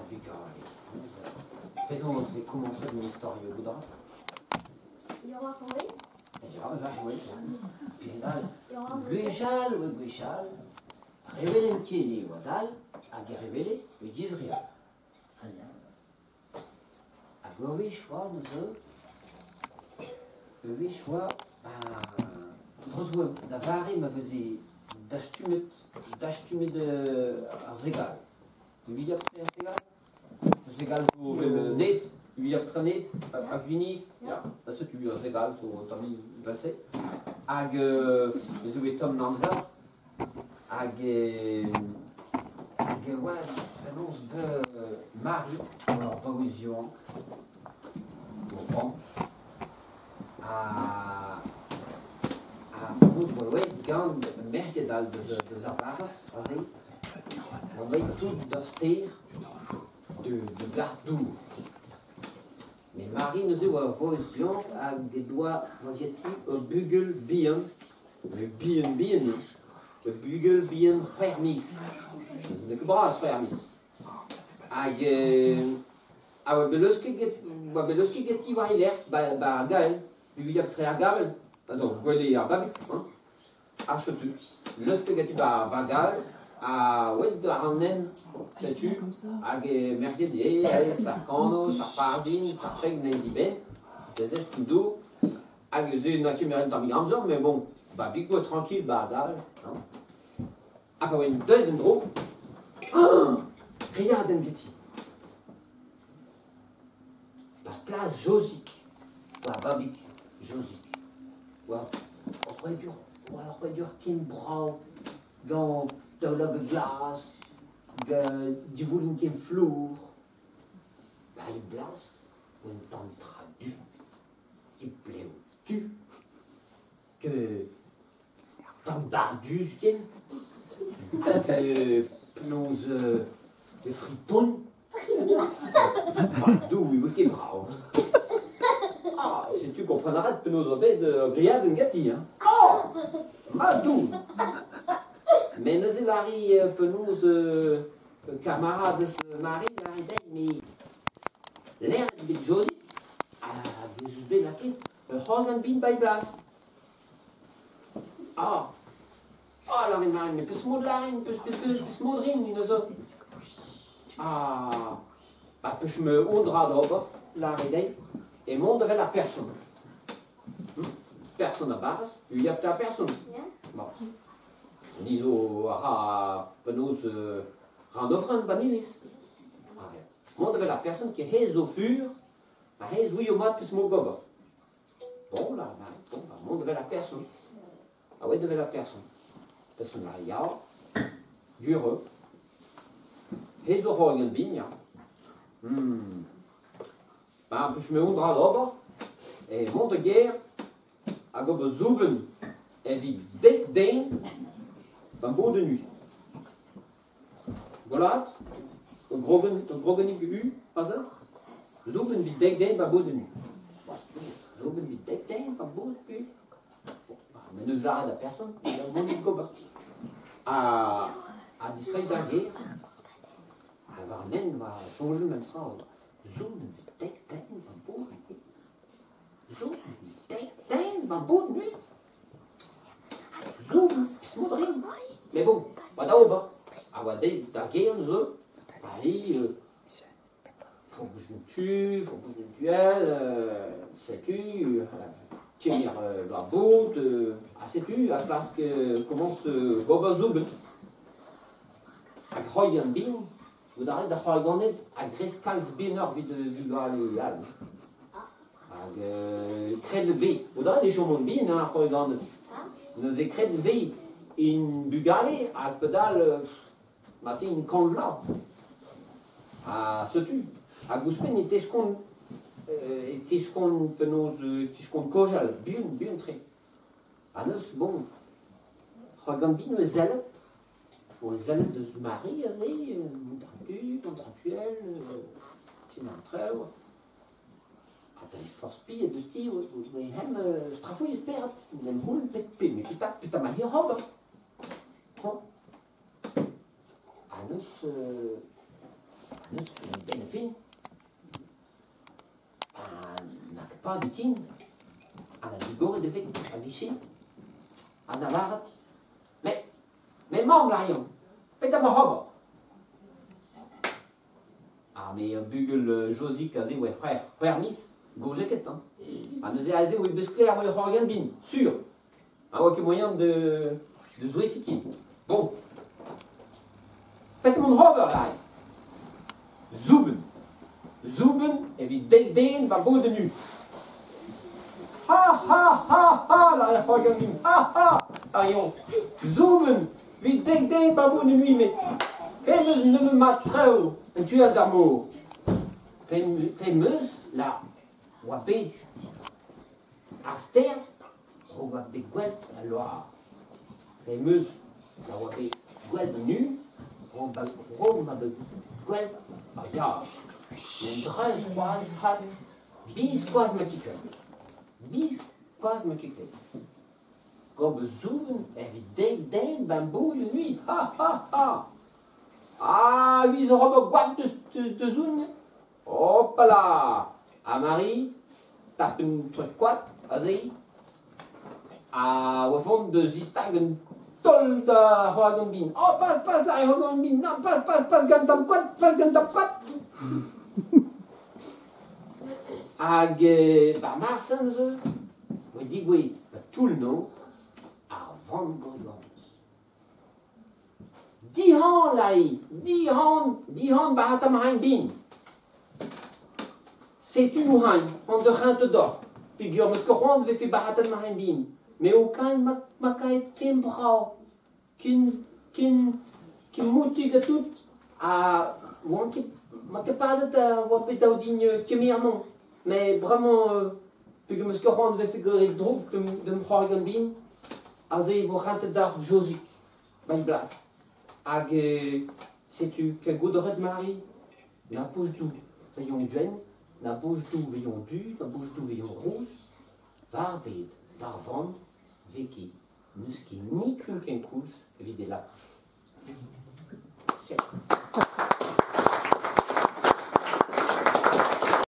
Bugale, penaos e komañset an istorioù goudrat? Gwechall oa gwechall, revelen ket e oa dall hag e revele e dizreal. Hag ur wech oa neuze, ur wech oa ba da vare ma veze dastumet dastumet ar segal. Evit ar segal? Segal zo evel ned, evit ar traned, hag gwinizh, ya. Ha setu ar segal zo un tamm evel-se. Hag ez eo bet tomm an amzer, hag hag e oa penaos be Mari, ur vaouez yaouank, o vamm, ha ha penaos oa oet gant merc'hed all deus ar barrez aze, oa bet tout d'ur stêr de blac'h dour. Met Mari neuze oa ur vaouez yaouank hag he doa oa ganti ur bugel bihan, bihan-bihan eo, ur bugel bihan c'hwec'h miz. N'eo ket bras c'hwec'h miz. Hag a oa bet leusket get oa bet leusket ganti war he lerc'h ba ba ar gael, evit tre ar gavel, pardon, gwele ar babig, hein. Ha setu, leusket ganti ba ba gael, ha oet war an hent, setu, hag merket eo sac'h-kano, sac'h-pardin, sac'h-preg n'en dibenn, da zeskiñ dour, hag se n'a ket un tammig amzer, mais bon, babig oa tranquille ba ar gael, hein. Ha pa oan deuet en-dro, ah! Kriadenn ganti. Ba plas Jozig, oa babig Jozig, oa ur c'hrouadur, oa ur c'hrouadur ken brav, gant daoulagad glas, gant divouloù ken flour. Ba e blas oa un tamm tra du, he blev du, ke tamm barduz ken, hag penaos e fri ton. Doue, eo ket brav. Ah, setu kompren a ret penaos oa bet ur griadenn ganti, hein. Oh! Ma Doue! Met neuze lâri penaos kamaradez Mari lâri dezhi, met lec'h bet Jozig hag ez eus bet lakaet ur c'horn bin ba e blas. Ah! Ah, lâret Marin, mais peus mod lârin, peus peus peus peus mod rin, neuze. Ah, bah peus me on dra d'ober, lâret dezhi, e mont evel ar person. Person a-barzh, uiap ar person. Bon. Ni zo a ra penaos ra an oferenn ban iliz. Mont evel ar person ki he zo fur, ha he zo mat peus mod gober. Bon, là, bon, bah, mont evel ar person. A oa evel ar person. Person a ya, gwir He zo c'hoari gant bin, ya. Ba, peus me on dra d'ober, e mont da gêr hag ober soubenn evit dek den b'an bod de nuit. Gwellaat, ur grogenn ur grogennig u aze, soubenn evit dek den ba bod de nuit. Soubenn evit dek den ba bod de nuit. Met n'eus lâret da person, mont evit gober. Ha, ha distreiñ d'ar gêr, ha war an hent war soñjoù memes tra, soubenn evit dek den ba bod de nuit. Soubenn evit dek den ba bod de nuit. Soubenn, peseurt rin? Mais bon, oa da ober. Ha oa deuet d'ar gêr neuze, allez, Fourbouzh-tu, fourbouzh-duel, setu, kemer war bod, ha setu a klask komañs gober soubenn. Hag c'hoari an bin, out a ret da c'hoari ganet a gresk kalz bihanoc'h evit vugale all. Hag kred vez, out a ret e chomont bihan hein, ar c'hoari ganet. Neuze kred vez int bugale hag padal ma se int kant vloaz. Ha setu, hag ouzhpenn e teskont e teskont penaos e teskont kaozeal buan, buan-tre. Ha neuze, bon, c'hoant gant din o sellet, o sellet deus Mari aze, mont d'ar tu, mont d'ar tuel, ti an traoù. Ha ben forzh piv deus ti, hem strafuilh e spered, en em c'houlenn pet pe, met petra, petra ma hir ober? Ha neus Neuze, benn ar fin, ha n'a ket pas bitin, ha na digoret e veg a-gichen, ha na lâret, met, met mamm lârion, petra 'maoc'h ober? Ha me ur bugel Jozig aze oa c'hwec'h, c'hwec'h miz, gourjeket hañ. Ha neuze aze oa bet sklaer oa c'hoarian din, sur. Ha oa ket moaien de, de zouetiñ ken. Bon. Petra mont ober lâret? Zoubenn. Zoubenn evit dek den ba bod nu. Ha ha ha ha lâret c'hoarian din. Ha ha Arion. Zoubenn evit dek den ba bod nu met penaos nemet mat traoù en tu all d'ar mor. Pe 'meus la oa bet ar stêr oa bet gwel't al loar. Pe 'meus la oa bet gwel't an nu, ro ma bet gwel't ar yar. Un dreuz c'hoazh c'hoazh, biskoazh ma ket klevet. Biskoazh ma ket klevet. Gant zoubenn evit dek den b'am bo nuit. Ha ha ha! Ah, ui zo ober gwad deus, deus oun. Hopala! Ha Marie, tap un treuz koad aze, ha oa vont da zistag un taol da c'hoari bin. Oh, pas, pas, la c'hoari bin. Non, pas, pas, pas gant tamm koad, pas gant tamm koad. Hag bar marsen neuze, oa digouezhet ba toull-noz ar vamm gorriganez. Dihan, lai, dihan, dihan barata ma bin. Setu nou hain, an de rinte d'or. Peogwir 'meus ket c'hoant 'vefe baratet ma bin. Me ho kain ma, ma kaet ken brav, ken, ken, ken moutik ha tout. Ha oan ket, ma ket padet oa bet dav din kemer amañ. Mais bremañ, peogwir 'meus ket c'hoant 'vefe graet droug d'am c'hoari gant bin, aze e vo rentet d'ar Jozig, ba e blas. Hag setu ket goût a ret Mari, na bouch dou veillon gwenn, na bouch dou veillon du, na bouch dou veillon rouz, war bed, war vann, vez ket, n'eus ket nikun kenkoulz evit e lapous. Chef.